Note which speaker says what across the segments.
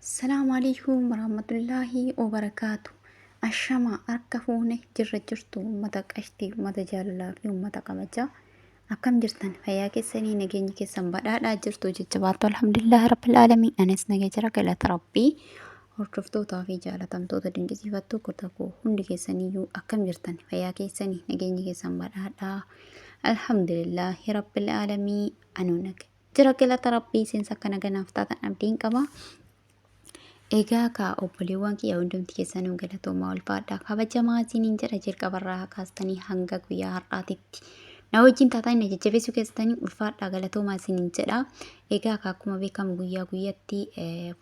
Speaker 1: Salaamu alaikum warahmatullaahi wabarakaatu. Ashama harka fuune jirra jirtu uummata qashtii, uummata jaalalaa fi uummata kabajaa. Akkam jirtan fayyaa keessanii nageenyi keessan badhaadhaa jirtu jajjabaattu alhamdulillaahi rabbil aalamiin. Anis naga jira galata rabbii. Hordoftootaa fi jaalatamtoota dinqisiifattuu kutaa koo hundi keessaniyyuu akkam jirtan fayyaa keessanii nageenyi keessan badhaadhaa. Alhamdulillaahi rabbil aalamiin. Anuu naga jira galata rabbii seensa akkana ganaaf taatan abdiin qaba. Egaa kaa obboleewwan kiyya hundumti keessanuu galatoomaa ulfaadhaa kabajamaa isiniin jedha jalqabarraa kaastanii hanga guyyaa har'aatitti na wajjin taatanii na jajjabeessuu keessanii ulfaadhaa galatoomaa isiniin jedha. Egaa kaa akkuma beekamu guyyaa guyyatti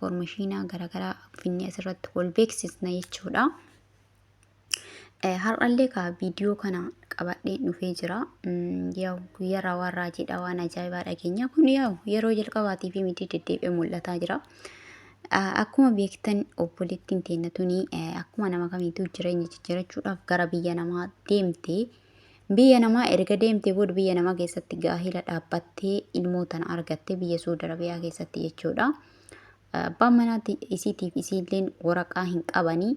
Speaker 1: foormashiinaa garaagaraa finnee asirratti wal beeksisna jechuudha. Har'allee kaa viidiyoo kana qabadhee dhufee jira. Yaa'u guyyaarraa waan raajiidha waan ajaa'ibaa dhageenya. Kun yaa'u yeroo jalqabaatii fi miti deddeebi'ee mul'ataa jira. Akkuma beektan obboleettiin teenna tuni akkuma nama kamiituu jireenya jijjiirachuudhaaf gara biyya namaa deemte. Biyya namaa erga deemtee booda biyya namaa keessatti gaahila dhaabbattee ilmoo tana argatte biyya Suudi Arabiyaa keessatti jechuudha. Abbaan manaa isiitiif isiilleen waraqaa hin qabanii.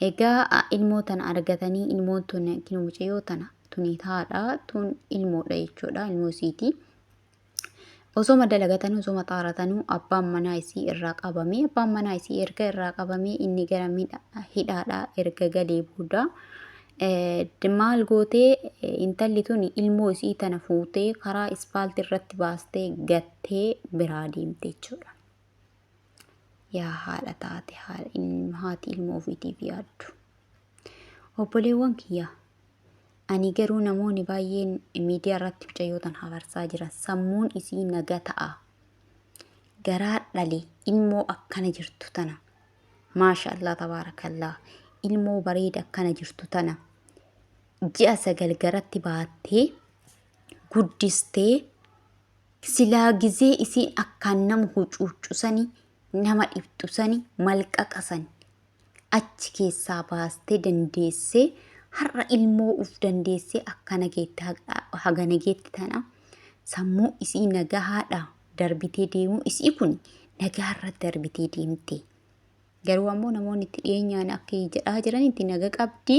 Speaker 1: Egaa ilmoo tana argatanii ilmoon tun kinoo mucayyoo tana tuni haadha tun ilmoodha jechuudha ilmoo isiiti. Osoma dalagatanii osoma xaaratanuu abbaan manaa isii irraa qabame abbaan manaa isii erga irraa qabamee inni gara hidhaadhaa erga galee booda maal gootee intalli tun ilmoo isii tana fuutee karaa ispaaltii irratti baastee gattee biraa deemte jechuudha. Yaa haadha taate haati ilmoo ofiitiif yaaddu. Obboleewwan kiyya ani garuu namoonni baay'een miidiyaa irratti mucayyoo tan hafarsaa jiran sammuun isii naga ta'a. Garaa dhale ilmoo akkana jirtu tana. Maasha Allah tabaarakallaa ilmoo bareeda akkana jirtu tana ji'a 9 garatti baattee guddistee Silaa gizee isiin akkaan nama hucuuccu sani nama dhibxu sani malqaqa sani achi keessaa baastee dandeessee har'a ilmoo uf dandeessee akkana geette hagana geette tana sammuu isii nagahaadha darbitee deemuu isii kun nagaharra darbitee deemte. Garuu ammoo namoonni itti dhiyeenyaan akka jedhaa jiranitti naga qabdi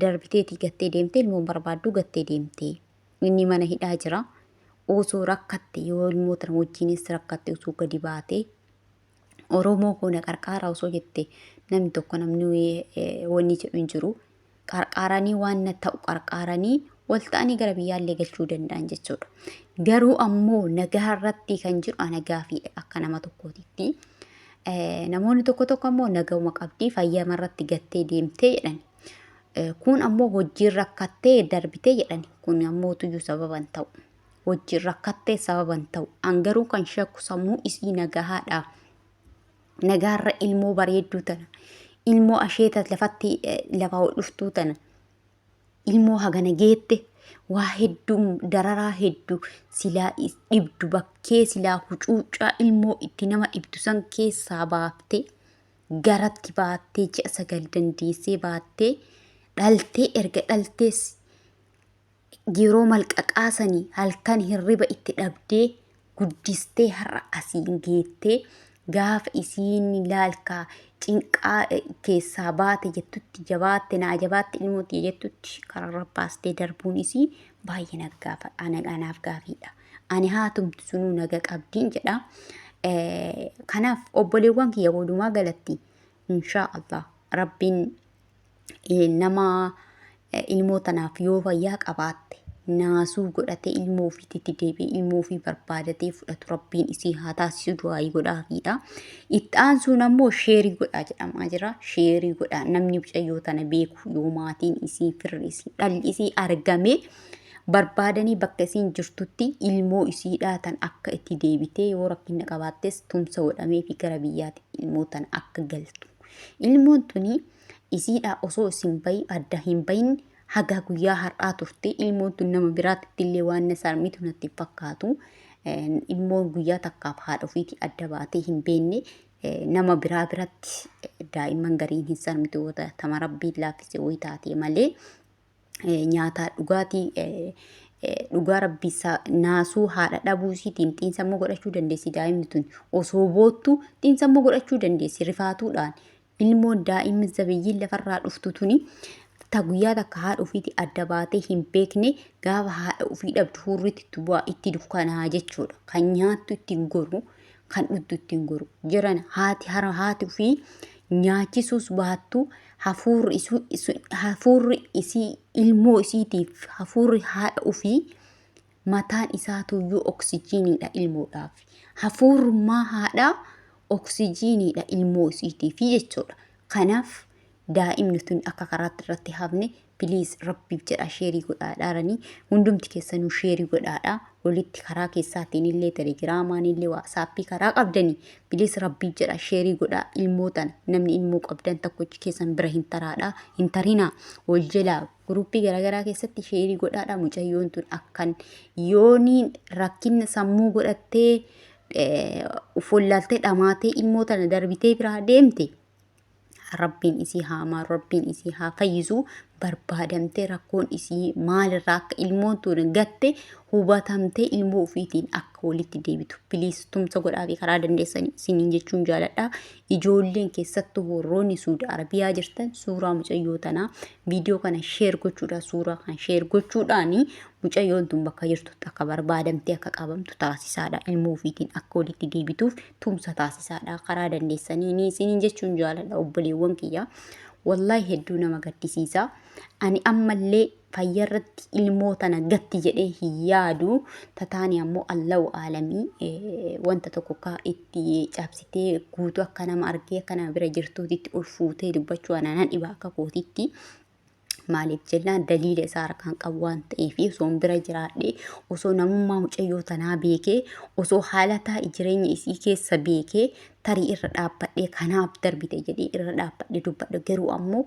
Speaker 1: darbiteetii gattee deemte ilmoon barbaaddu gattee deemte. Inni mana hidhaa jira. Osoo rakkatte yoo ilmoo tana wajjiinis rakkatte osoo gadi baatee Oromoo koo na qarqaaraa osoo jette namni tokko namni wanni jedhu hin jiru. Qarqaaranii waan na ta'u qarqaaranii wal ta'anii gara biyyaallee galchuu danda'an jechuudha. Garuu ammoo nagaa irratti kan jiru ana gaafiidha akka nama tokkootitti. Namoonni tokko tokko ammoo nagahuma qabdii fayyama irratti gattee deemtee jedhani. Kun ammoo hojjiin rakkattee darbitee jedhani. Kun ammoo tuyyuu sababa hin ta'u. Hojjiin rakkattee sababa hin ta'u. An garuu kan shakku sammuu isii nagahaadha. Nagaarra ilmoo bareedduu tana. Ilmoo asheeta lafatti lafaa ol dhuftuu tana. Ilmoo hagana geette waa hedduu dararaa hedduu silaa dhibdu bakkee silaa hucuuccaa ilmoo itti nama dhibdu san keessaa baaftee garatti baattee ji'a 9 dandeessee baattee dhaltee erga dhaltees yeroo malqaqaa sanii halkan hirriba itti dhabdee guddistee har'a asiin geettee gaafa isiin laalkaa cinqaa keessaa baate jettutti jabaatte naa jabaatte ilmoo tiyya jettutti kararra baastee darbuun isii baay'ee naggaafa anaaf gaafiidha. Ani haatumti sunuu naga qabdiin jedha. Kanaaf obboleewwan kiyya walumaa galatti inshaa Allah rabbiin nama ilmoo tanaaf yoo fayyaa qabaatte naasuu godhatee ilmoo ofiitti deebi'ee ilmoo ofii barbaadatee fudhatu rabbiin isii haa taasisu du'aayii godhaafiidha. Itti aansuun ammoo sheerii godhaa jedhamaa jira. Sheerii godhaa namni mucayyoo tana beeku yoo maatiin isii firri isii dhalli isii argame barbaadanii bakka isiin jirtutti ilmoo isiidhaa tan akka itti deebitee yoo rakkinna qabaattes tumsa godhameefi gara biyyaati ilmoo tana akka galtu. Ilmoon tuni isiidhaa osoo isin bayi adda hin bayin haga guyyaa har'aa turte ilmoon tun nama biraatti illee waan na sarmitu natti hin fakkaatu. Ilmoon guyyaa takkaaf haadha ofiitii adda baatee hin beekne nama biraa biratti daa'imman gariin hin sarmitu yoo tama rabbiin laaffise wayii taate malee. Nyaataa dhugaatii Dhugaa rabbii naasuu haadha dhabuu isiitiin xiinsammuu godhachuu dandeessi daa'imni tun. Osoo boottu xiinsammuu godhachuu dandeessi rifaatuudhaan. Ilmoon daa'imni zabiyyiin lafarraa dhuftu tuni ta guyyaa takka haadha ofiitii adda baatee hin beekne gaafa haadha ofii dhabdu hurriitti itti bu'aa itti dukkanaa jechuudha. Kan nyaattu ittiin goru, kan dhugdu ittiin goru. Jiran haati hara haati ofii nyaachisuus baattu hafuurri isii ilmoo isiitiif hafuurri haadha ofii mataan isaatuyyuu oksijiiniidha ilmoodhaaf. Hafuurrummaa haadhaa oksijiiniidha ilmoo isiitiif jechuudha. Kanaaf daa'imni tun akka karaatti irratti hafne please rabbiif jedha sheerii godhaadhaaranii hundumti keessanuu sheerii godhaadha walitti karaa keessaatiin illee telegiraamaan illee waasaappii karaa qabdanii please rabbiif jedha sheerii godhaa ilmoo tana namni ilmoo qabdan tokkochi keessan bira hin taraadha hin tarinaa wal jalaa guruppii garaagaraa keessatti sheerii godhaadha mucayyoon tun akkan yooniin rakkinna sammuu godhattee uf wallaaltee dhamaatee ilmoo tana darbitee biraa deemte Rabbiin isii haa maaru, Rabbiin isii haa fayyisu. Barbaadamtee rakkoon isii maalirraa akka ilmoon tun gatte hubatamtee ilmoo ofiitiin akka walitti deebitu. Piliis tumsa godhaa fi karaa dandeessan isiniin jechuun jaaladha. Ijoolleen keessattuu warroonni Suudi Arabiyaa jirtan suuraa mucayyoo tanaa viidiyoo kana sheer gochuudhaan suuraa kana sheer gochuudhaan mucayyoon tun bakka jirtutti akka barbaadamtee akka qabamtu taasisaadha. Ilmoo ofiitiin akka walitti deebituuf tumsa taasisaadha karaa dandeessanii isiniin jechuun jaaladha obboleewwan kiyya. Wallaahi hedduu nama gaddisiisa. Ani ammallee fayyarratti ilmoo tana gatti jedhee hin yaadu. Tataani ammoo Allahu aalamii wanta tokko akka itti cabsitee guutuu akka nama argee akka nama bira jirtuutitti ol fuutee dubbachuu ana nan dhiba akka kootitti. Maaliif jennaan daliila isaa harkaan qabu waan ta'eef osoo bira jiraadhee osoo namummaa mucayyoo tanaa beekee osoo haala taa'e jireenya isii keessa beekee tarii irra dhaabbadhee kanaaf darbite jedhee irra dhaabbadhee dubbadhe garuu ammoo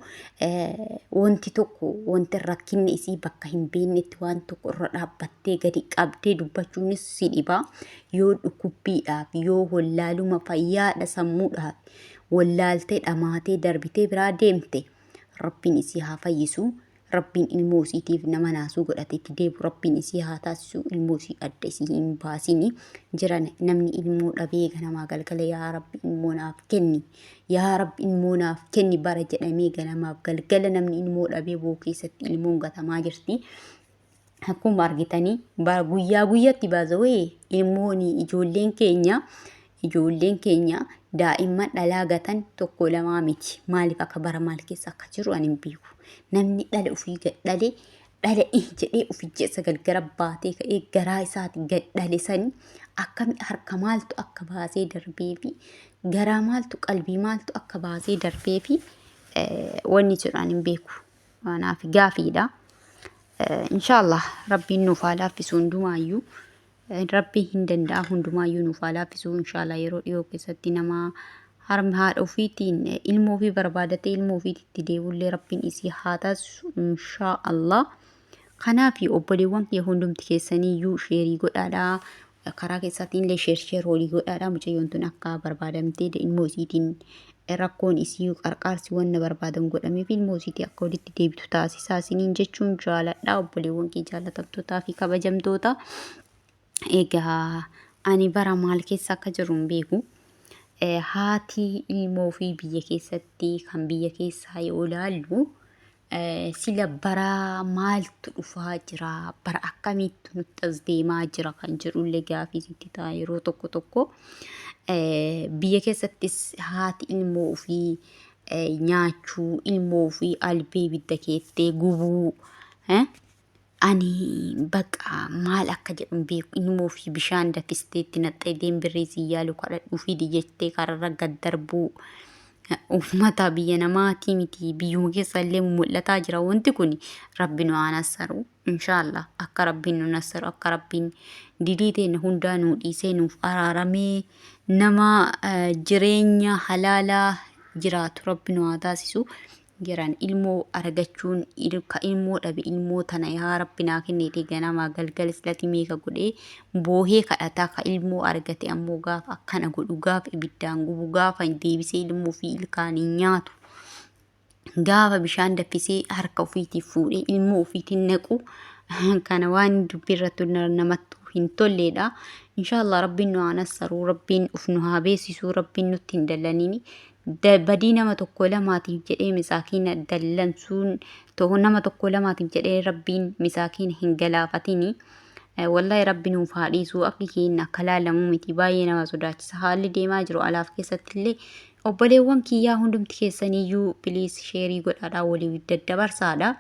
Speaker 1: wanti tokko wanti rakkinni isii bakka hin beeknetti waan tokko irra dhaabbattee gadi qabdee dubbachuunis si dhiba yoo dhukkubbiidhaaf yoo wallaaluma fayyaadha sammuudhaaf wallaaltee dhamaatee darbitee biraa deemte. Rabbiin isii haa fayyisu. Rabbiin ilmoo isiitiif nama naasuu godhate itti deebi'u Rabbiin isii haa taasisu. Ilmoo isii adda isii hin baasini. Jiran namni ilmoo dhabee ganamaa galgala yaa Rabbi ilmoo naaf kenni. Yaa Rabbi ilmoo naaf kenni bara jedhamee ganamaaf galgala namni ilmoo dhabee boo keessatti ilmoon gatamaa jirti. Akkuma argitanii bara guyyaa guyyatti baazawee ilmoon ijoolleen keenya ijoolleen keenya daa'imman dhalaa gatan tokko lamaa miti. Maaliif akka bara maal keessa akka jiru ani hin beeku. Namni dhala ofii gad dhale dhala jedhee ofii jeessa galgala baatee ka'ee garaa isaati gad dhale sani akkami harka maaltu akka baasee darbee fi garaa maaltu qalbii maaltu akka baasee darbee fi wanni jedhu ani hin beeku. Kanaaf gaafiidha. Inshaallah rabbiin nuuf haa laaffisu hundumaayyuu. Rabbiin hin danda'a hundumaayyuu nuuf haa laaffisu inshaallah yeroo dhiyoo keessatti nama harma haadha ofiitiin ilmoo ofii barbaadatee ilmoo ofiitti deebi'ullee rabbiin isii haa taasisu inshaallah. Kanaaf obboleewwan kiyya hundumti keessaniiyyuu sheerii godhaadha. Karaa keessaatiin illee sheer sheer walii godhaadha. Mucayyoon tun akka barbaadamtee ilmoo isiitiin rakkoon isii qarqaarsi wanna barbaadamu godhameef ilmoo isiitii akka walitti deebitu taasisaa isiniin jechuun jaaladha. Obboleewwan kee jaalatamtootaa fi kabajamtoota. Egaa ani bara maal keessa akka jiru hin beeku. Haati ilmoo fi biyya keessatti kan biyya keessaa yoo ilaallu Sila bara maaltu dhufaa jira, bara akkamiitu nutti as deemaa jira kan jedhullee gaafii sitti ta'a yeroo tokko tokko. Biyya keessattis haati ilmoo ofii nyaachuu, ilmoo ofii albee ibidda keettee gubuu. Ani baqa maal akka jedhu hin beeku. Ilmoo ofii bishaan dafistee itti naqxee deembirree si yaalu kadhadhuu fidi jettee kararra gad darbuu. Uummata biyya namaatii miti biyyuma keessa illee mul'ataa jira wanti kun rabbi nu haa nassaru inshaallah akka rabbiin nu nassaru akka rabbiin dilii teenya hundaa nuu dhiisee nuuf araaramee nama jireenya halaalaa jiraatu rabbi nu haa taasisu Jiran ilmoo argachuun ka ilmoo dhabe ilmoo tana yaa rabbi naa kenneetee ganamaa galgala silati meeqa godhee boohee kadhataa ka ilmoo argate ammoo gaafa akkana godhu gaafa ibiddaan gubu gaafa deebisee ilmoo fi ilkaaniin nyaatu gaafa bishaan daffisee harka ofiitii fuudhee ilmoo ofiitiin naqu Kana waan dubbii irratti namattu hin tolleedha. Inshaallah Rabbiin nu haa nassaruu, Rabbiin uf nu haa beeksisuu, Rabbiin nutti hin dallaniini. Badii nama tokko lamaatiif jedhee misaakiina dallansuun, nama tokko lamaatiif jedhee Rabbiin misaakiina hin galaafatini. Wallahi Rabbi nuuf haa dhiisuu, akki keenya akka laalamuu miti, baay'ee nama sodaachisa. Haalli deemaa jiru alaaf keessatti illee, obboleewwan kiyyaa hundumti keessaniyyuu please share godhaadhaa, walii daddabarsaadha.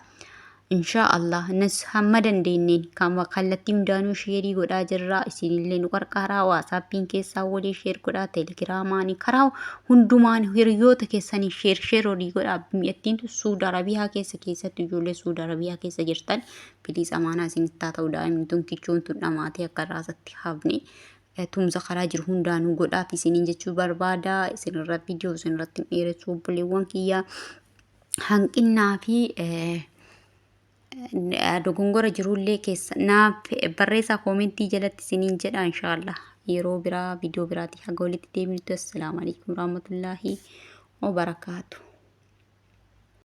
Speaker 1: Inshaa Allah nus hamma dandeenyeen kallattii hundaanuu share godhaa jirra. Isinillee nu qarqaaraa, WhatsAppiin keessaa walii share godhaa, Telegramaanii karaa hundumaan hiriyoota keessanii share share walii godhaa. Mi'attiin Suudi Arabiyaa keessa, keessatti ijoollee Suudi Arabiyaa keessa jirtan, please amaanaa isinitti haa ta'u, daa'imni tun kichuun tun dhamaatee akka raasatti hafne tumsa karaa jiru hundaanuu godhaaf isiniin jechuu barbaada. Isinirra viidiyoo isinirratti hin dheeressu, obboleewwan kiyyaa. Hanqinnaa fi dogongora jirullee keessa naaf barreessaa comment jalatti isiniin jedha. Inshaallah yeroo biraa viidiyoo biraatii haga walitti deebinutti, assalaamu alaikum warahmatullaahi wabarakaatu.